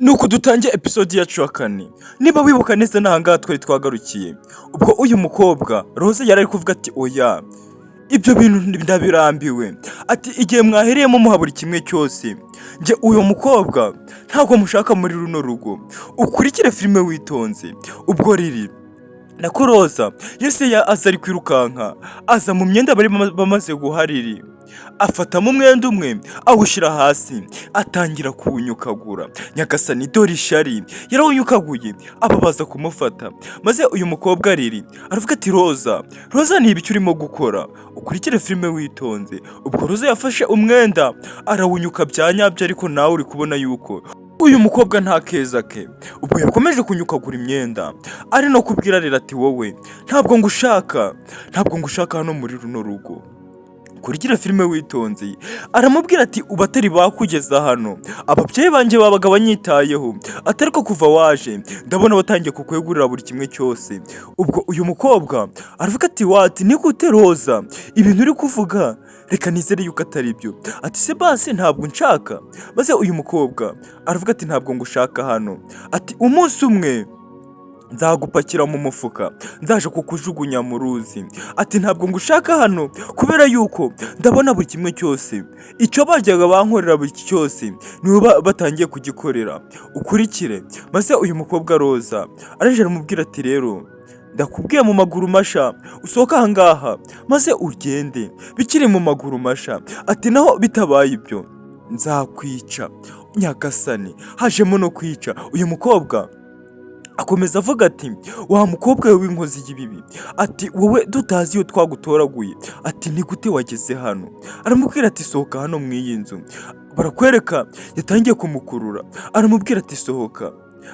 Nuko dutangiye episode yacu ya kane. Niba wibuka neza, n'ahangaha twari twagarukiye. Ubwo uyu mukobwa Rose yari ari kuvuga ati: "Oya, ibyo bintu ndabirambiwe." Ati: "Igihe mwahereyemo muha buri kimwe cyose, njye uyu mukobwa ntabwo mushaka muri runo rugo." Ukurikire filime witonze. Ubwo riri nako Roza yose aza ari kwirukanka, aza mu myenda bari bamaze guhariri, afatamo umwenda umwe awushyira hasi, atangira kuwunyukagura. Nyagasani, dore ishari! Yarawunyukaguye, aba baza kumufata. Maze uyu mukobwa riri aravuga ati: "Roza, Roza, ni ibiki urimo gukora?" Ukurikire filime witonze. Ubwo Roza yafashe umwenda arawunyuka bya nyabyo, ariko nawe uri kubona yuko uyu mukobwa nta keza ke. Ubwo yakomeje kunyukagura imyenda, ari no kubwira rero ati: "Wowe ntabwo ngushaka, ntabwo ngushaka hano muri runo rugo." Kurikira filime witonze. Aramubwira ati: "Ubu atari bakugeza hano, ababyeyi banjye babaga banyitayeho, atari ko kuva waje ndabona batangiye kukwegurira buri kimwe cyose." Ubwo uyu mukobwa aravuga ati: "What? Ni gute, Roza, ibintu uri kuvuga? Reka nizere yuko atari byo." Ati: "Se basi ntabwo nshaka?" Maze uyu mukobwa aravuga ati: "Ntabwo ngushaka hano." Ati: "Umunsi umwe nzagupakira mu mufuka, nzaje kukujugunya mu ruzi." Ati: "Ntabwo ngushaka hano kubera yuko ndabona buri kimwe cyose icyo bajyaga bankorera, buri cyose nibo batangiye kugikorera." Ukurikire. Maze uyu mukobwa Roza araje aramubwira ati: "Rero ndakubwiye, mu maguru masha usohoke ahangaha maze ugende bikiri mu maguru masha." Ati: "Naho bitabaye ibyo nzakwica." Nyagasani, hajemo no kwica. Uyu mukobwa akomeza avuga ati: "Wa mukobwa we w'inkozi y'ibibi," ati: "wowe tutazi iyo twagutoraguye," ati: "ni gute wageze hano?" Aramubwira ati: "Sohoka hano mu iyi nzu." Barakwereka yatangiye kumukurura, aramubwira ati: "Sohoka."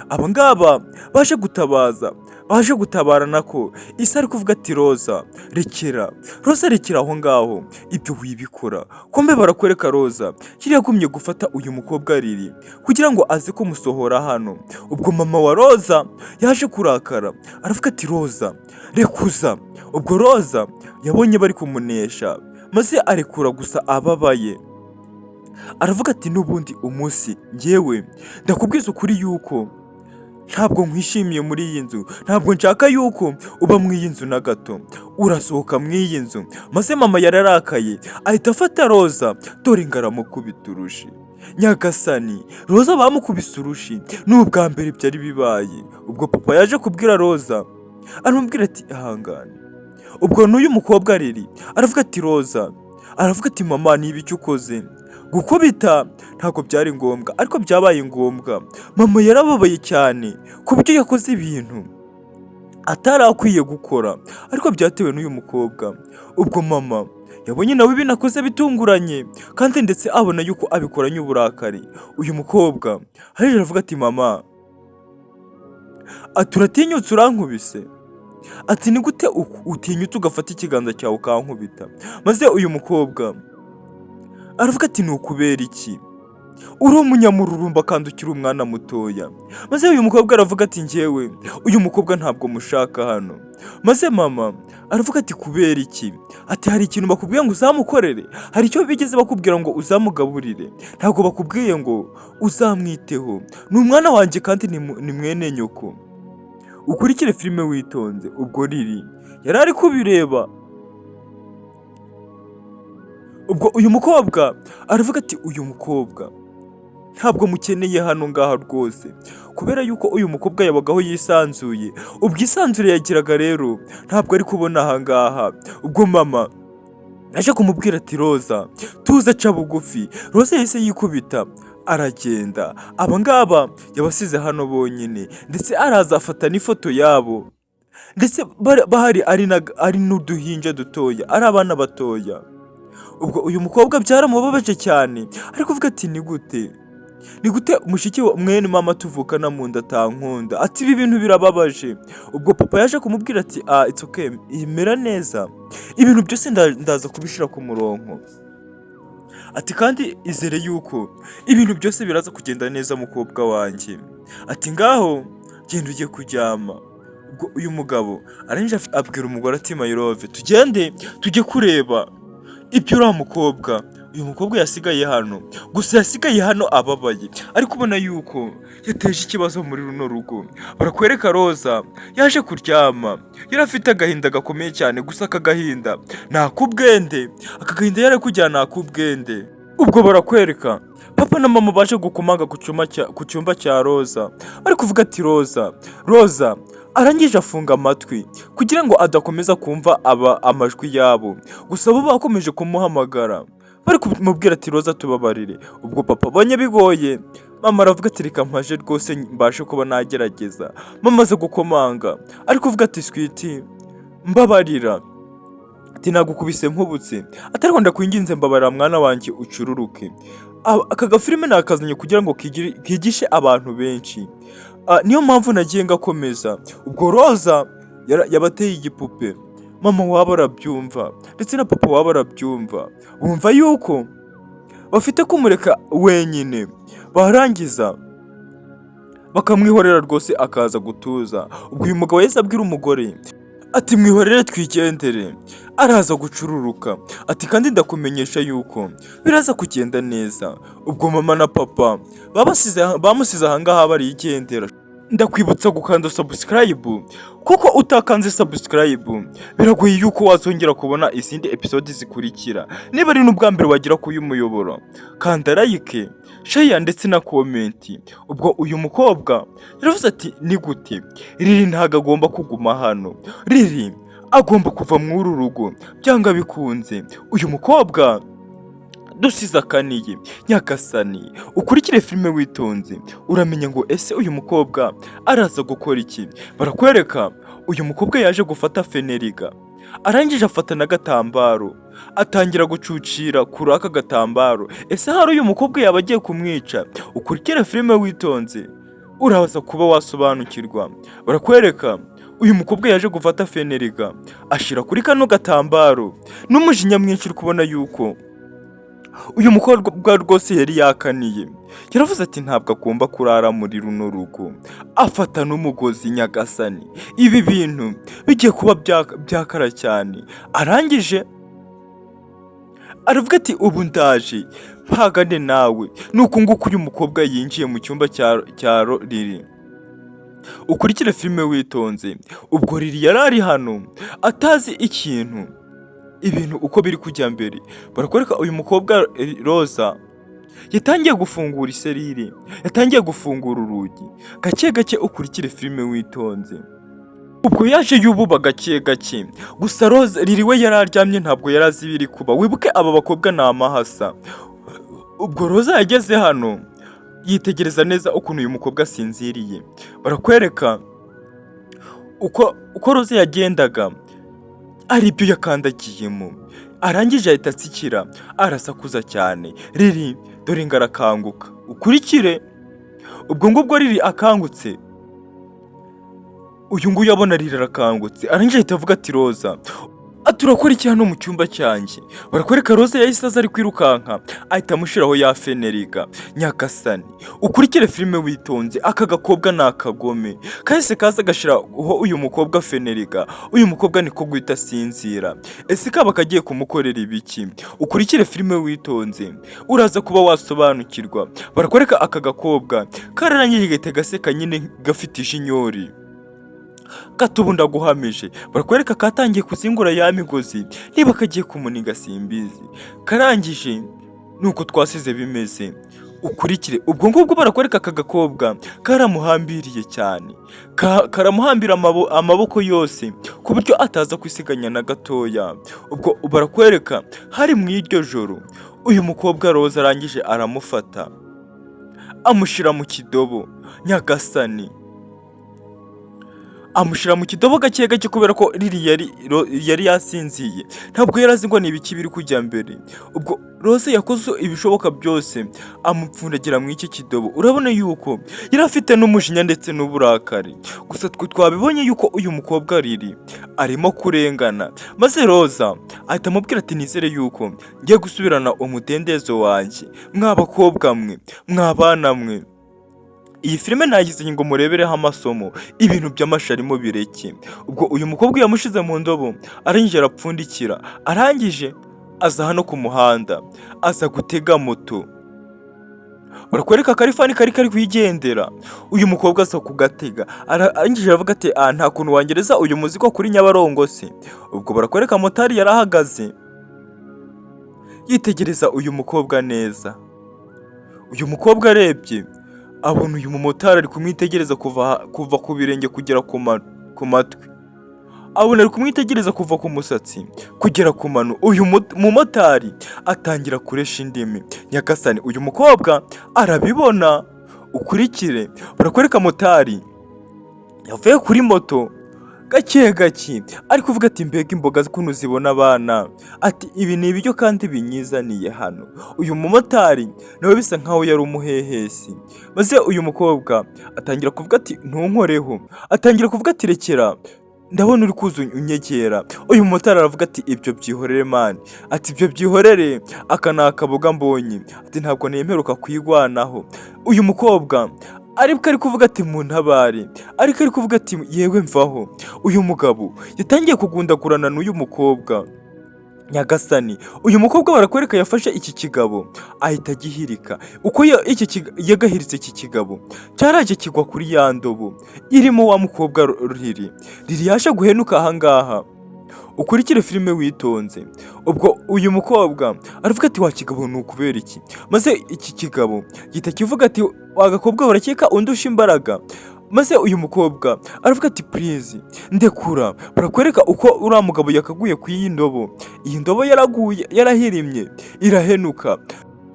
Aba ngaba baje gutabaza, baje gutabara nako isa ari kuvuga ati: "Roza, rekera, Roza, rekera aho ngaho, ibyo wibikora." Kumbe barakwereka Roza yari yagumye gufata uyu mukobwa Riri kugira ngo aze kumusohora hano. Ubwo mama wa Roza yaje kurakara, aravuga ati: "Roza, rekuza." Ubwo Roza yabonye bari kumunesha, maze arekura gusa ababaye, aravuga ati: "N'ubundi umunsi njyewe ndakubwiza ukuri yuko ntabwo nkwishimiye muri iyi nzu, ntabwo nshaka yuko uba mu iyi nzu na gato, urasohoka mu iyi nzu." Maze mama yararakaye, ahita afata Roza, dore ngo aramukubita urushi. Nyagasani, Roza bamukubise urushi, ni ubwa mbere byari bibaye. Ubwo papa yaje kubwira Roza, aramubwira ati: "Ihangane." Ubwo n'uyu mukobwa riri aravuga ati: "Roza," aravuga ati: "Mama, niba icyo ukoze gukubita ntabwo byari ngombwa, ariko byabaye ngombwa." Mama yarababaye cyane ku buryo yakoze ibintu atari akwiye gukora, ariko byatewe n'uyu mukobwa. Ubwo mama yabonye nawe ibintu akoze bitunguranye, kandi ndetse abona yuko abikoranye uburakari. Uyu mukobwa arije aravuga ati: "Mama," ati: "uratinyutse urankubise?" Ati: "Ni gute utinyutse ugafata ikiganza cyawe ukankubita?" Maze uyu mukobwa aravuga ati: "Ni ukubera iki uri umunyamururumba kandi ukiri umwana mutoya?" Maze uyu mukobwa aravuga ati: "Njyewe uyu mukobwa ntabwo mushaka hano." Maze mama aravuga ati: "Kubera iki?" Ati: "Hari ikintu bakubwiye ngo uzamukorere? Hari icyo bigeze bakubwira ngo uzamugaburire? Ntabwo bakubwiye ngo uzamwiteho? Ni umwana wanjye kandi ni mwene nyoko." Ukurikire filime witonze. Ubwo riri yari ari kubireba. Ubwo uyu mukobwa aravuga ati: "Uyu mukobwa ntabwo mukeneye hano ngaha rwose." Kubera yuko uyu mukobwa yabagaho yisanzuye, ubwisanzure yagiraga rero ntabwo ari kubona aha ngaha. Ubwo mama yaje kumubwira ati: "Roza, tuza, aca bugufi." Roza yahise yikubita aragenda. Aba ngaba yabasize hano bonyine, ndetse araza afata n'ifoto yabo, ndetse bahari ari n'uduhinja dutoya, ari abana batoya. Ubwo uyu mukobwa byaramubabaje cyane, ari kuvuga ati: "Ni gute, ni gute mushiki wa mwene mama tuvukana mu nda atankunda?" Ati: "Ibi bintu birababaje." Ubwo papa yaje kumubwira ati: "Ah, it's okay, imera neza, ibintu byose ndaza kubishyira ku murongo." Ati: "Kandi izere yuko ibintu byose biraza kugenda neza, mukobwa wanjye." Ati: "Ngaho genda ujye kuryama." Ubwo uyu mugabo arangije abwira umugore ati: "My love, tugende tujye kureba ibyo uriya mukobwa." Uyu mukobwa riri Uyu mukobwa yasigaye hano, gusa yasigaye hano ababaye, ariko ubona yuko yateje ikibazo muri runo rugo. Barakwereka Roza yaje kuryama, yari afite agahinda gakomeye cyane. Gusa aka gahinda ni ak'ubwende, aka gahinda yari ari kugira ni ak'ubwende. Ubwo barakwereka papa na mama baje gukomanga ku cyumba cya Roza, bari kuvuga ati: "Roza, Roza." Arangije afunga amatwi kugira ngo adakomeza kumva aba amajwi yabo. Gusa bo bakomeje kumuhamagara, bari kumubwira ati: "Roza, tubabarire." Ubwo papa abonye bigoye, mama aravuga ati: "Reka mpaje rwose mbashe kuba nagerageza." Mama aza gukomanga, ari kuvuga ati: "Sweetie, mbabarira," ati: "Nagukubise mpubutse," ati: "ariko ndakwinginze, mbabarira mwana wanjye, ucururuke." Aka gafilime nakazanye kugira ngo kigishe abantu benshi. Niyo mpamvu nagiye ngakomeza. Ubwo Roza yabateye igipupe, mama wabo arabyumva ndetse na papa wabo arabyumva, bumva yuko bafite kumureka wenyine, barangiza bakamwihorera rwose akaza gutuza. Ubwo uyu mugabo yahise abwira umugore ati: "Mwihorere twigendere, araza gucururuka," ati: "kandi ndakumenyesha yuko biraza kugenda neza." Ubwo mama na papa bamusize ahangaha barigendera. Ndakwibutsa gukanda subscribe, kuko utakanze subscribe biragoye yuko wazongera kubona izindi episode zikurikira. Niba ari n'ubwa mbere wagera kuri uyu muyoboro, kanda like, share ndetse na comment. Ubwo uyu mukobwa yaravuze ati: "Ni gute? Riri ntabwo agomba kuguma hano, Riri agomba kuva muri uru rugo byanga bikunze." Uyu mukobwa dusize akaniye. Nyagasani, ukurikire filime witonze, uramenya ngo ese uyu mukobwa araza gukora iki? Barakwereka uyu mukobwa yaje gufata Phenergan, arangije afata n'agatambaro, atangira gucucira kuri aka gatambaro. Ese hari uyu mukobwa yaba agiye kumwica? Ukurikire filime witonze, uraza kuba wasobanukirwa. Barakwereka uyu mukobwa yaje gufata Phenergan, ashyira kuri kano gatambaro n'umujinya mwinshi. Uri kubona yuko uyu mukobwa rwose yari yakaniye, yaravuze ati: "Ntabwo agomba kurara muri runo rugo." Afata n'umugozi. Nyagasani, ibi bintu bigiye kuba byakara cyane. Arangije aravuga ati: "Ubu ndaje mpagane nawe." Nuko nguko uyu mukobwa yinjiye mu cyumba cya Riri. Ukurikire filime witonze. Ubwo Riri yari ari hano atazi ikintu, ibintu uko biri kujya mbere. Barakwereka uyu mukobwa Roza yatangiye gufungura iserire, yatangiye gufungura urugi gake gake. Ukurikire filime witonze. Ubwo yaje yububa gake gake. Gusa Roza, Riri we yari aryamye, ntabwo yari azi ibiri kuba. Wibuke aba bakobwa ni amahasa. Ubwo Roza yageze hano, yitegereza neza ukuntu uyu mukobwa asinziriye. Barakwereka uko Roza yagendaga ari ibyo yakandagiyemo, arangije ahita atsikira, arasakuza cyane. Riri dore ngo arakanguka. Ukurikire. Ubwo ngubwo Riri akangutse, uyu nguyu abona Riri arakangutse, arangije ahita avuga ati: "Roza," ati: "urakora iki hano mu cyumba cyanjye?" Barakwereka Roza yahise aza ari kwirukanka, ahita amushyiraho ya Phenergan. Nyagasani, ukurikire filime witonze. Aka gakobwa ni akagome, kahise kaza agashyiraho uyu mukobwa Phenergan, uyu mukobwa niko guhita asinzira. Ese kaba kagiye kumukorera ibiki? Ukurikire filime witonze, uraza kuba wasobanukirwa. Barakwereka aka gakobwa kararangije gahita gaseka nyine, gafite ijinyori gato. Ubu ndaguhamije. Barakwereka katangiye kuzingura ya migozi, niba kagiye kumuniga simbizi. Karangije nuko twasize bimeze. Ukurikire. Ubwo ngubwo barakwereka aka gakobwa karamuhambiriye cyane, karamuhambira amaboko yose ku buryo ataza kwisiganya na gatoya. Ubwo barakwereka hari mu iryo joro, uyu mukobwa Roza arangije aramufata, amushyira mu kidobo. Nyagasani, amushyira mu kidobo gake gake, kubera ko Riri yari yasinziye, ntabwo yari azi ngo ni ibiki biri kujya mbere. Ubwo Rose yakoze ibishoboka byose, amupfundagira mu iki kidobo. Urabona yuko yari afite n'umujinya ndetse n'uburakari. Gusa twe twabibonye yuko uyu mukobwa Riri arimo kurengana, maze Roza ahita amubwira ati: "Nizere yuko ngiye gusubirana umudendezo wanjye." Mwa bakobwa mwe, mwa bana mwe, iyi filime nayigize ngo murebereho amasomo, ibintu by'amasharimo bireke. Ubwo uyu mukobwa yamushize mu ndobo, arangije arapfundikira, arangije Aza hano ku muhanda, aza gutega moto. Barakwereka akarifani kari kwigendera. Uyu mukobwa aza kugatega, arangije aravuga ati: "Ah, nta kuntu wangereza uyu muzigo kuri Nyabarongo se?" Ubwo barakwereka motari yarahagaze, yitegereza uyu mukobwa neza. Uyu mukobwa arebye, abona uyu mumotari ari kumwitegereza kuva ku birenge kugera ku matwi, abona ari kumwitegereza kuva ku musatsi kugera ku mano. Uyu mumotari atangira kuresha indimi. Nyagasani, uyu mukobwa arabibona. Ukurikire, barakwereka motari yavuye kuri moto gake gake, ari kuvuga ati: "Mbega imboga ukuntu zibona abana!" Ati: "Ibi ni ibiryo kandi binyizaniye hano." Uyu mumotari nawe bisa nkaho yari umuhehesi, maze uyu mukobwa atangira kuvuga ati: "Ntunkoreho." Atangira kuvuga ati: "Rekera, ndabona uri kuza unyegera." Uyu mumotari aravuga ati: "Ibyo byihorere, man." Ati: "Ibyo byihorere, aka ni akaboga mbonye." Ati: "Ntabwo nemeruka kwigwanaho." Uyu mukobwa ariko ari kuvuga ati: "Muntabare," ariko ari kuvuga ati: "Yewe, mvaho." Uyu mugabo yatangiye kugundagurana n'uyu mukobwa. Nyagasani, uyu mukobwa barakwereka yafashe iki kigabo, ahita agihirika. Uko yagahiritse, iki kigabo cyaraje kigwa kuri ya ndobo irimo wa mukobwa Riri. Riri yaje guhenuka ahangaha. Ukurikire filime witonze. Ubwo uyu mukobwa aravuga ati: "Wa kigabo, ni ukubera iki?" Maze iki kigabo gihita kivuga ati: "Wa gakobwa, urakeka undusha imbaraga?" Maze uyu mukobwa aravuga ati: "Please, ndekura." Barakwereka uko uriya mugabo yakaguye ku iyi ndobo. Iyi ndobo yaraguye, yarahirimye, irahenuka.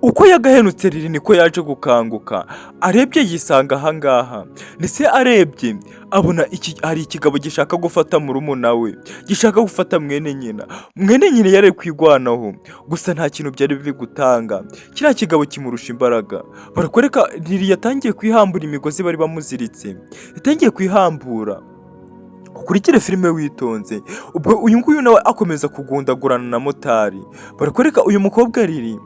Uko yagahenutse, Riri niko yaje gukanguka. Arebye, yisanga ahangaha, ndetse arebye abona iki, hari ikigabo gishaka gufata murumuna we, gishaka gufata mwene nyina. Mwene nyina yari ari kwigwanaho, gusa nta kintu byari biri gutanga, kiriya kigabo kimurusha imbaraga. Barakwereka Riri yatangiye kwihambura imigozi bari bamuziritse, yatangiye kwihambura. Ukurikire filime witonze. Ubwo uyu nguyu nawe akomeza kugundagurana na motari. Barakwereka uyu mukobwa Riri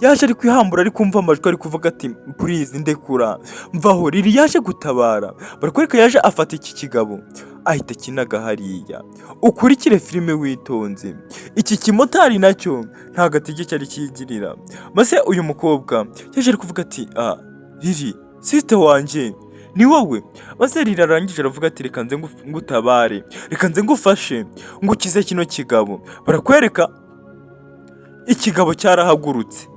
yaje ari kwihambura, ari kumva amajwi ari kuvuga ati: "Please, ndekura, mvaho." Riri yaje gutabara. Barakwereka yaje afata iki kigabo, ahita akinaga hariya. Ukurikire filime witonze. Iki kimotari nacyo nta gatege cyari kigirira. Maze uyu mukobwa yaje ari kuvuga ati: "Ah, Riri, sister wanjye, ni wowe." Maze Riri arangije aravuga ati: "Reka nze ngutabare, reka nze ngufashe, ngukize kino kigabo." Barakwereka ikigabo cyarahagurutse,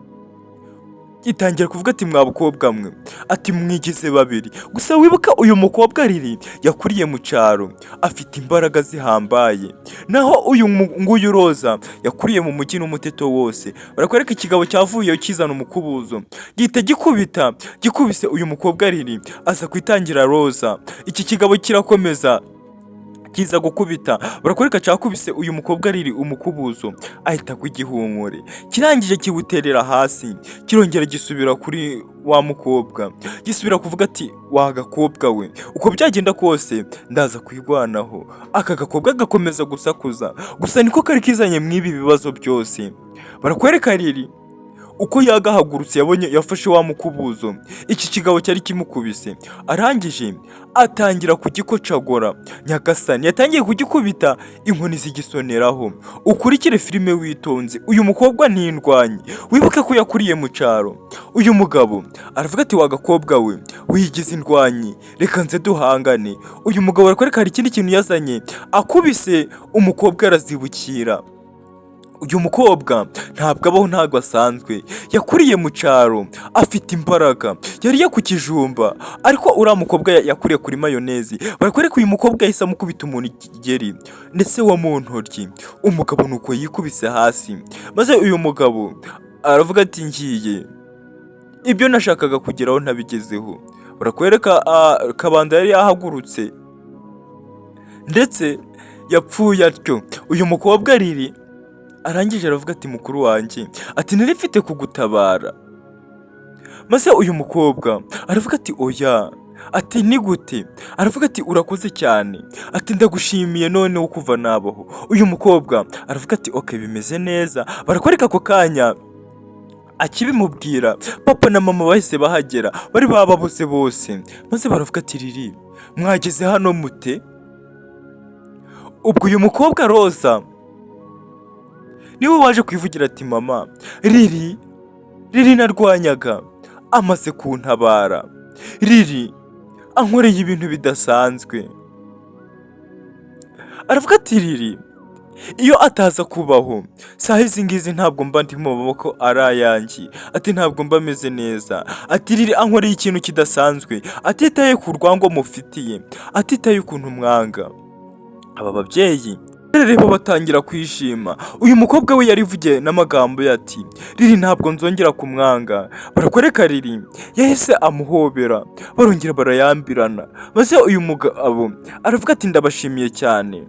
gitangira kuvuga ati: "Mwa bukobwa mwe," ati: "mwigize babiri." Gusa wibuka uyu mukobwa Riri yakuriye mu cyaro, afite imbaraga zihambaye, naho uyu nguyu Roza yakuriye mu mujyi n'umuteto wose. Barakwereka ikigabo cyavuyeyo kizana umukubuzo, gihita gikubita. Gikubise uyu mukobwa Riri, aza kwitangira Roza. Iki kigabo kirakomeza kiza gukubita. Barakwereka cyakubise uyu mukobwa Riri umukubuzo, ahita agwa igihumure. Kirangije kiwuterera hasi, kirongera gisubira kuri wa mukobwa, gisubira kuvuga ati: "Wa gakobwa we, uko byagenda kose ndaza kwirwanaho." Aka gakobwa gakomeza gusakuza, gusa niko kari kizanye mw'ibi bibazo byose. Barakwereka Riri uko yagahagurutse, yabonye yafashe wa mukubuzo iki kigabo cyari kimukubise, arangije atangira kugikocagora. Nyagasani, yatangiye kugikubita inkoni zigisoneraho. Ukurikire filime witonze. Uyu mukobwa ntindwanye, wibuke ko yakuriye mu cyaro. Uyu mugabo aravuga ati: "Wa gakobwa we, wigize indwanyi, reka nze duhangane." Uyu mugabo arakwereka hari ikindi kintu yazanye, akubise umukobwa arazibukira. Uyu mukobwa ntabwo abaho, ntabwo asanzwe, yakuriye mu cyaro, afite imbaraga, yariye ku kijumba, ariko uriya mukobwa yakuriye kuri mayonezi. Barakwereka uyu mukobwa yahise amukubita umuntu ikigeri ndetse wa mu ntoryi. Umugabo nuko yikubise hasi, maze uyu mugabo aravuga ati: "Ngiye, ibyo nashakaga kugeraho ntabigezeho." Barakwereka Kabanda yari yahagurutse, ndetse yapfuye atyo. Uyu mukobwa Riri arangije aravuga ati: "Mukuru wanjye," ati: "nari mfite kugutabara." Maze uyu mukobwa aravuga ati: "Oya." Ati: "Ni gute?" Aravuga ati: "Urakoze cyane." Ati: "Ndagushimiye noneho kuva nabaho." Uyu mukobwa aravuga ati: "Okay, bimeze neza." Barakwereka ako kanya akibimubwira, papa na mama bahise bahagera, bari bababuze bose, maze baravuga ati: "Riri, mwageze hano mute?" Ubwo uyu mukobwa Roza Niwe waje kwivugira ati: "Mama, Lili, Lili narwanyaga amaze kuntabara. Lili ankoreye ibintu bidasanzwe." Aravuga ati: "Lili iyo ataza kubaho, saha izi ngizi ntabwo mba ndi mu maboko ari ayanjye." Ati: "Ntabwo mba meze neza." Ati: "Lili ankoreye ikintu kidasanzwe, atitaye ku rwango mufitiye, atitaye ukuntu mwanga." Aba babyeyi rero batangira kwishima. Uyu mukobwa we yarivugiye n'amagambo ye ati: "Lili ntabwo nzongera kumwanga." Barakwereka Lili yahise amuhobera, barongera barayambirana. Maze uyu mugabo aravuga ati: "Ndabashimiye cyane."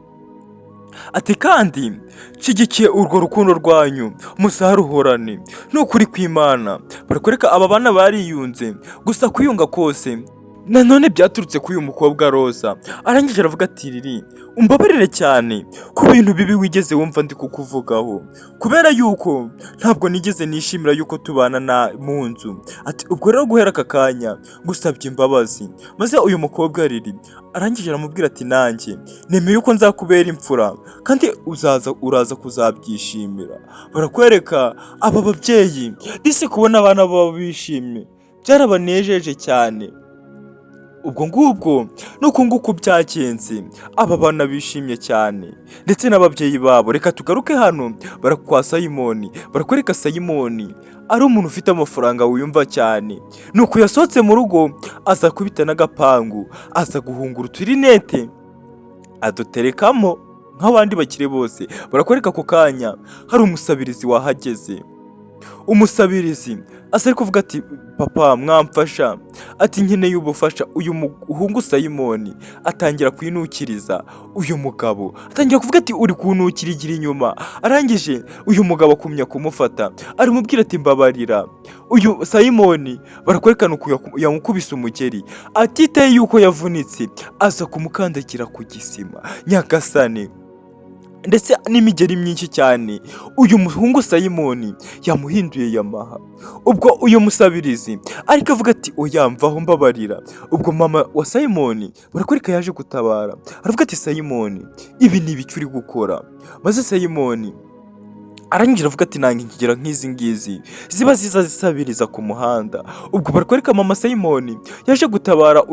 Ati: "Kandi nshyigikiye urwo rukundo rwanyu, muzaruhorane ni ukuri kw'Imana." Barakwereka aba bana bariyunze. Gusa kwiyunga kose nanone byaturutse kuri uyu mukobwa Roza. Arangije aravuga ati: "Lili, umbabarire cyane ku bintu bibi wigeze wumva ndi kukuvugaho, kubera yuko ntabwo nigeze nishimira yuko tubana na mu nzu." Ati: "Ubwo rero guhera aka kanya ngusabye imbabazi." Maze uyu mukobwa Lili arangije aramubwira ati: "Nanjye nemeye yuko nzakubera imfura, kandi uzaza uraza kuzabyishimira." Barakwereka aba babyeyi disi kubona abana babo bishimye byarabanejeje cyane. Ubwo ngubwo nuko nguko byagenze, aba bana bishimye cyane ndetse n'ababyeyi babo. Reka tugaruke hano kwa Sayimoni. Barakwereka Sayimoni ari umuntu ufite amafaranga, wiyumva cyane. Nuko yasohotse mu rugo, aza kubita n'agapangu, aza guhungura uturinete aduterekamo nk'abandi bakire bose. Barakwereka ako kanya hari umusabirizi wahageze. Umusabirizi asa ari kuvuga ati: "Papa, mwamfasha?" Ati: "Nkeneye ubufasha." Uyu muhungu Sayimoni atangira kwinukiriza uyu mugabo, atangira kuvuga ati: "Uri kunukira, igira inyuma." Arangije uyu mugabo akumya kumufata, aramubwira ati: "Mbabarira." Uyu Sayimoni barakwerekana ukuntu yamukubise umugeri, atitaye yuko yavunitse, aza kumukandagira ku gisima. Nyagasane, ndetse n'imigeri myinshi cyane! Uyu muhungu Sayimoni yamuhinduye Yamaha. Ubwo uyu musabirizi ariko avuga ati: "Oya, mvaho, mbabarira." Ubwo mama wa Sayimoni barakwereka yaje gutabara, aravuga ati: "Sayimoni, ibi ni ibiki uri gukora?" Maze Sayimoni arangira avuga ati: "Nanga ingegera nk'izi ngizi ziba ziza zisabiriza ku muhanda." Ubwo barakwereka mama Sayimoni yaje gutabara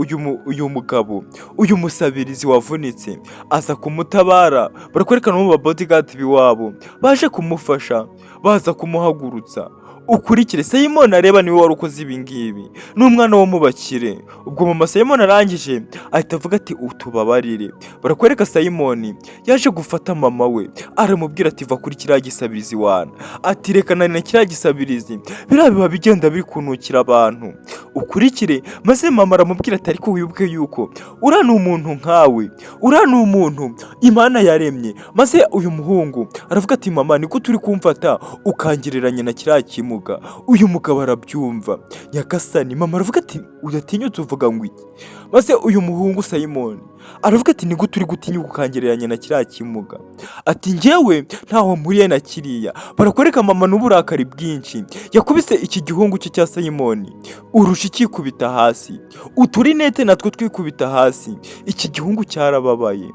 uyu mugabo, uyu musabirizi wavunitse, aza kumutabara. Barakwereka no mu ba bodyguard b'iwabo baje kumufasha, baza kumuhagurutsa. Ukurikire Sayimoni areba niwe wari ukoze ibi ngibi, ni umwana wo mu bakire. Ubwo mama Sayimoni arangije ahita avuga ati: "Utubabarire." Barakwereka Sayimoni yaje gufata mama we, aramubwira ati: "Va kuri kiriya gisabirizi wana." Ati: "Reka na kiriya gisabirizi, biriya biba bigenda biri kunukira abantu." Ukurikire. Maze mama aramubwira ati: "Ariko wibuke yuko uriya ni umuntu nkawe, uriya ni umuntu Imana yaremye." Maze uyu muhungu aravuga ati: "Mama, niko turi kumfata ukangereranya na kiriya kimuga?" Uyu mugabo arabyumva. Nyagasani, mama aravuga ati: "Udatinyutse uvuga ngo iki?" Maze uyu muhungu Sayimoni aravuga ati: "Nigute uri gutinyuka ukangereranya na kiriya kimuga?" Ati: "Njyewe ntaho mpuriye na kiriya." Barakwereka mama n'uburakari bwinshi yakubise iki gihungu cye cya Sayimoni urusha, ikikubita hasi, uturinete natwo twikubita hasi. Iki gihungu cyarababaye.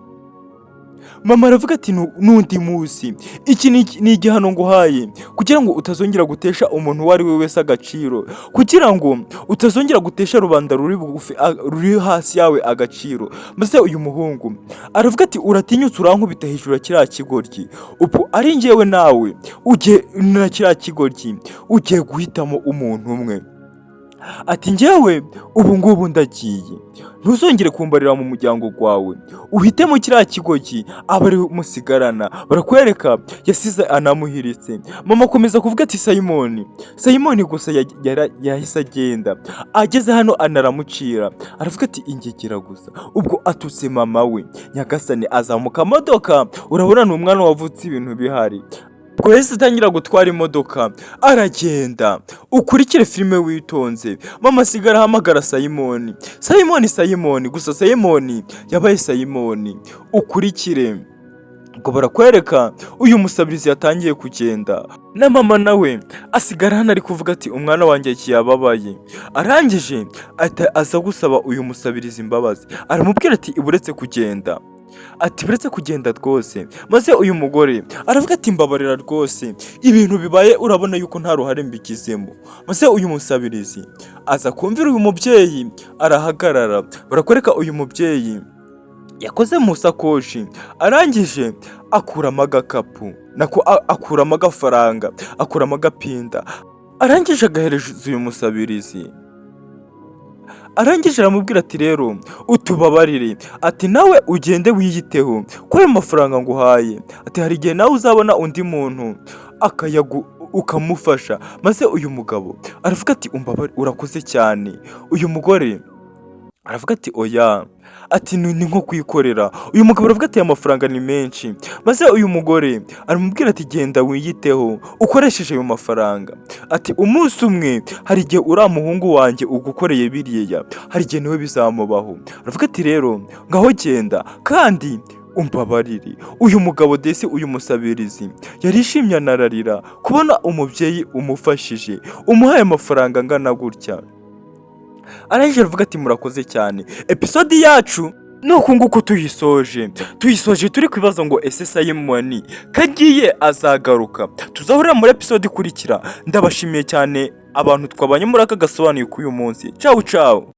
Mama aravuga ati: "N'undi munsi iki ni igihano nguhaye kugira ngo utazongera gutesha umuntu uwo ari we wese agaciro, kugira ngo utazongera gutesha rubanda ruri bugufi, ruri hasi yawe agaciro." Maze uyu muhungu aravuga ati: "Uratinyutse urankubita hejuru ya kiriya kigoryi? Ubu ari njyewe nawe ugiye na kiriya kigoryi, ugiye guhitamo umuntu umwe." Ati: "Njyewe ubu ngubu ndagiye, ntuzongere kumbarira mu muryango wawe, uhitemo kiriya kigoryi aba ari musigarana." Barakwereka yasize anamuhiritse. Mama akomeza kuvuga ati: "Sayimoni, Sayimoni." Gusa yahise agenda, ageze hano anaramucira, aravuga ati: "Ingegera gusa." Ubwo atutse mama we. Nyagasani, azamuka modoka. Urabona ni umwana wavutse ibintu bihari. Ubwo yahise atangira gutwara imodoka, aragenda. Ukurikire filime witonze. Mama asigara ahamagara Sayimoni: "Sayimoni, Sayimoni." Gusa Sayimoni yabaye Sayimoni. Ukurikire. Ubwo barakwereka uyu musabirizi yatangiye kugenda, na mama nawe asigara hano ari kuvuga ati: "Umwana wanjye yagiye ababaye." Arangije ahita aza gusaba uyu musabirizi imbabazi, aramubwira ati: "Iburetse kugenda." Ati: "Buretse kugenda rwose." Maze uyu mugore aravuga ati: "Mbabarira rwose, ibintu bibaye urabona yuko nta ruhare mbigizemo." Maze uyu musabirizi aza kumvira uyu mubyeyi, arahagarara. Barakwereka uyu mubyeyi yakoze mu sakoshi, arangije akuramo agakapu, nako akuramo agafaranga, akuramo agapinda, arangije agahereza uyu musabirizi. Arangije aramubwira ati: "Rero utubabarire," ati: "nawe ugende wiyiteho ko ayo mafaranga nguhaye," ati: "hari igihe nawe uzabona undi muntu akayagu ukamufasha." Maze uyu mugabo aravuga ati: "Umbabare, urakoze cyane." Uyu mugore aravuga ati: "Oya," ati: "Ni nko kwikorera." Uyu mugabo aravuga ati: "Aya mafaranga ni menshi." Maze uyu mugore aramubwira ati: "Genda wiyiteho ukoresheje ayo mafaranga," ati: "umunsi umwe hari igihe uriya muhungu wanjye ugukoreye biriya, hari igihe nawe bizamubaho." Aravuga ati: "Rero ngaho genda kandi umbabarire." Uyu mugabo desi, uyu musabirizi, yarishimye anararira kubona umubyeyi umufashije, umuhaye amafaranga angana gutya. Arangije aravuga ati: "Murakoze cyane." Episode yacu ni uku nguku tuyisoje turi kwibaza ngo: ese Simon kagiye azagaruka? Tuzahurira muri episode ikurikira. Ndabashimiye cyane abantu twabanye muri aka gasobanuye k'uyu munsi. Ciao ciao.